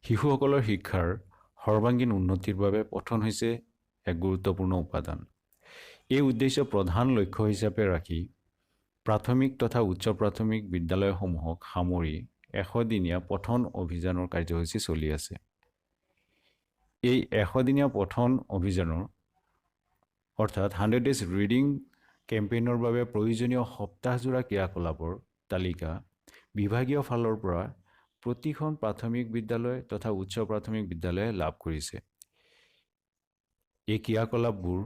শিশুসকলৰ শিক্ষাৰ সৰ্বাংগীন উন্নতিৰ বাবে পঠন হৈছে এক গুৰুত্বপূৰ্ণ উপাদান। এই উদ্দেশ্য প্ৰধান লক্ষ্য হিচাপে ৰাখি প্ৰাথমিক তথা উচ্চ প্ৰাথমিক বিদ্যালয়সমূহক সামৰি 100 দিনীয়া পঠন অভিযানৰ কাৰ্যসূচী চলি আছে। এই 100 দিনীয়া পঠন অভিযানৰ, অৰ্থাৎ 100 ডেজ ৰিডিং কেম্পেইনৰ বাবে প্ৰয়োজনীয় সপ্তাহজোৰা ক্ৰিয়াকলাপৰ তালিকা বিভাগীয় ফালৰ পৰা প্ৰতিখন প্ৰাথমিক বিদ্যালয় তথা উচ্চ প্ৰাথমিক বিদ্যালয়ে লাভ কৰিছে। এই ক্ৰিয়াকলাপবোৰ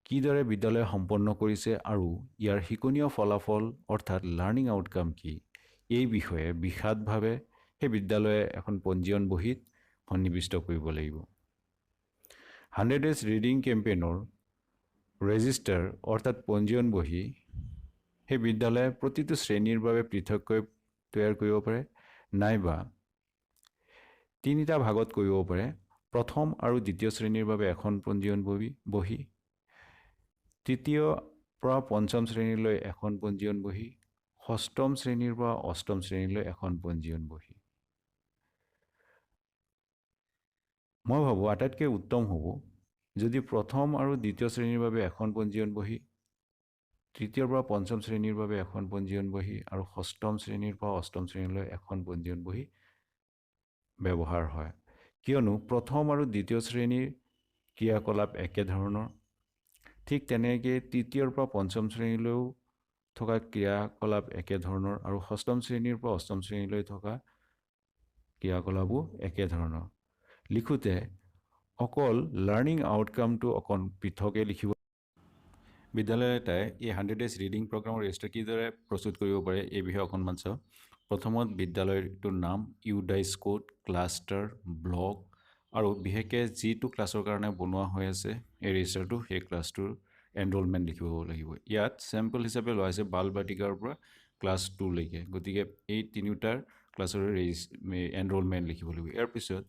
কিদৰে বিদ্যালয়ে সম্পন্ন কৰিছে আৰু ইয়াৰ শিকনীয় ফলাফল, অৰ্থাৎ লাৰ্ণিং আউটকাম কি, এই বিষয়ে বিশদভাৱে সেই বিদ্যালয়ে এখন পঞ্জীয়ন বহীত সন্নিৱিষ্ট কৰিব লাগিব। 100 ডেজ ৰিডিং কেম্পেইনৰ ৰেজিষ্টাৰ, অৰ্থাৎ পঞ্জীয়ন বহী, সেই বিদ্যালয়ে প্ৰতিটো শ্ৰেণীৰ বাবে পৃথককৈ তৈয়াৰ কৰিব পাৰে নাইবা তিনিটা ভাগত কৰিব পাৰে। প্ৰথম আৰু দ্বিতীয় শ্ৰেণীৰ বাবে এখন পঞ্জীয়ন বহী, তৃতীয় পৰা পঞ্চম শ্ৰেণীলৈ এখন পঞ্জীয়ন বহী, ষষ্ঠম শ্ৰেণীৰ পৰা অষ্টম শ্ৰেণীলৈ এখন পঞ্জীয়ন বহী। মই ভাবোঁ, আটাইতকৈ উত্তম হ'ব যদি প্ৰথম আৰু দ্বিতীয় শ্ৰেণীৰ বাবে এখন পঞ্জীয়ন বহী, তৃতীয়ৰ পৰা পঞ্চম শ্ৰেণীৰ বাবে এখন পঞ্জীয়ন বহী আৰু ষষ্ঠম শ্ৰেণীৰ পৰা অষ্টম শ্ৰেণীলৈ এখন পঞ্জীয়ন বহী ব্যৱহাৰ হয়। কিয়নো প্ৰথম আৰু দ্বিতীয় শ্ৰেণীৰ ক্ৰিয়াকলাপ একেধৰণৰ, ঠিক তেনেকৈ তৃতীয়ৰ পৰা পঞ্চম শ্ৰেণীলৈও থকা ক্ৰিয়াকলাপ একেধৰণৰ আৰু ষষ্ঠম শ্ৰেণীৰ পৰা অষ্টম শ্ৰেণীলৈ থকা ক্ৰিয়াকলাপো একেধৰণৰ। লিখোঁতে অকল লাৰ্ণিং আউটকামটো অকণ পৃথকে লিখিব। বিদ্যালয় এটাই এই 100 ডেজ ৰিডিং প্ৰগ্ৰামৰ ৰেজিষ্টাৰ কিদৰে প্ৰস্তুত কৰিব পাৰে, এই বিষয়ে অকণমান চাওঁ। প্ৰথমত বিদ্যালয়টোৰ নাম, ইউডাইজ কোড, ক্লাষ্টাৰ, ব্লক আৰু বিশেষকৈ যিটো ক্লাছৰ কাৰণে বনোৱা হৈ আছে এই ৰেজিষ্টাৰটো, সেই ক্লাছটোৰ এনৰলমেণ্ট লিখিব লাগিব। ইয়াত চেম্পল হিচাপে লোৱা হৈছে বাল বাটিকাৰ পৰা ক্লাছ 2লৈকে। গতিকে এই তিনিওটাৰ ক্লাছৰে এনৰলমেণ্ট লিখিব লাগিব। ইয়াৰ পিছত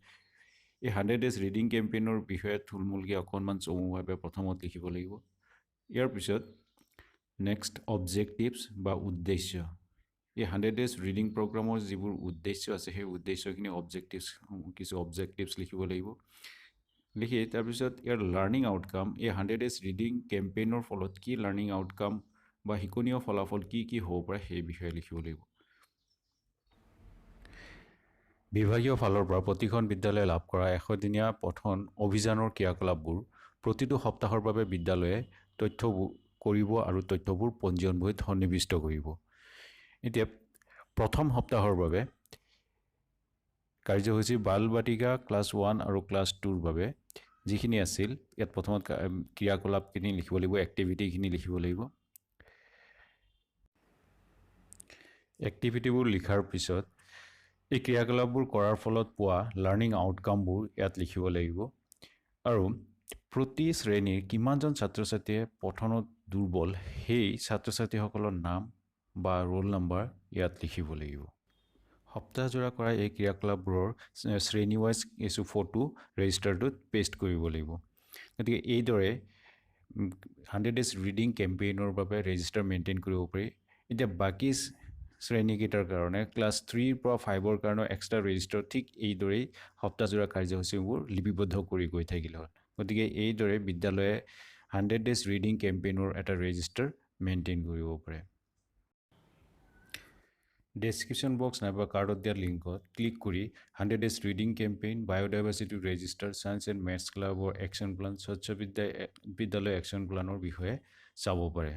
এই 100 ডেজ ৰিডিং কেম্পেইনৰ বিষয়ে থুলমূলকৈ অকণমান চমুভাৱে প্ৰথমত লিখিব লাগিব। ইয়াৰ পিছত নেক্সট অবজেক্টিভছ বা উদ্দেশ্য। এই 100 ডেজ ৰিডিং প্ৰগ্ৰামৰ যিবোৰ উদ্দেশ্য আছে, সেই উদ্দেশ্যখিনি, অবজেক্টিভছ, কিছু অবজেক্টিভছ লিখিব লাগিব। লিখি তাৰপিছত ইয়াৰ লাৰ্ণিং আউটকাম, এই 100 ডেজ ৰিডিং কেম্পেইনৰ ফলত কি লাৰ্ণিং আউটকাম বা শিকনীয় ফলাফল কি কি হ'ব পাৰে, সেই বিষয়ে লিখিব লাগিব। বিভাগীয় ফালৰ পৰা প্ৰতিখন বিদ্যালয়ে লাভ কৰা 100 দিনীয়া পঠন অভিযানৰ ক্ৰিয়াকলাপবোৰ প্ৰতিটো সপ্তাহৰ বাবে বিদ্যালয়ে তথ্য কৰিব আৰু তথ্যবোৰ পঞ্জীয়ন বহীত সন্নিৱিষ্ট কৰিব। এতিয়া প্ৰথম সপ্তাহৰ বাবে কাৰ্যসূচী বাল বাটিকা ক্লাছ 1 আৰু ক্লাছ 2ৰ বাবে যিখিনি আছিল, ইয়াত প্ৰথমত ক্ৰিয়াকলাপখিনি লিখিব লাগিব, এক্টিভিটিখিনি লিখিব লাগিব। এক্টিভিটিবোৰ লিখাৰ পিছত এই ক্ৰিয়াকলাপবোৰ কৰাৰ ফলত পোৱা লাৰ্ণিং আউটকামবোৰ ইয়াত লিখিব লাগিব আৰু প্ৰতি শ্ৰেণীৰ কিমানজন ছাত্ৰ ছাত্ৰীয়ে পঠনত দুৰ্বল, সেই ছাত্ৰ ছাত্ৰীসকলৰ নাম বা ৰোল নম্বৰ ইয়াত লিখিব লাগিব। সপ্তাহজোৰা কৰা এই ক্ৰিয়াকলাপবোৰৰ শ্ৰেণী ৱাইজ কিছু ফটো ৰেজিষ্টাৰটোত পেষ্ট কৰিব লাগিব। গতিকে এইদৰে 100 ডেজ ৰিডিং কেম্পেইনৰ বাবে ৰেজিষ্টাৰ মেইনটেইন কৰিব পাৰি। এতিয়া বাকী শ্ৰেণীকেইটাৰ কাৰণে, ক্লাছ 3ৰ পৰা 5ৰ কাৰণেও এক্সট্ৰা ৰেজিষ্টাৰ ঠিক এইদৰেই সপ্তাহজোৰা কাৰ্যসূচীবোৰ লিপিবদ্ধ কৰি গৈ থাকিলে হ'ল। গতিকে এইদৰে বিদ্যালয়ে 100 ডেজ ৰিডিং কেম্পেইনৰ এটা ৰেজিষ্টাৰ মেইনটেইন কৰিব পাৰে। ডেছক্ৰিপশ্যন বক্স নাইবা কাৰ্ডত দিয়া লিংকত ক্লিক কৰি 100 days reading campaign, biodiversity register, science and maths ক্লাবৰ একশ্যন প্লান, স্বচ্ছ বিদ্যালয় একশ্যন প্লানৰ বিষয়ে চাব পাৰে।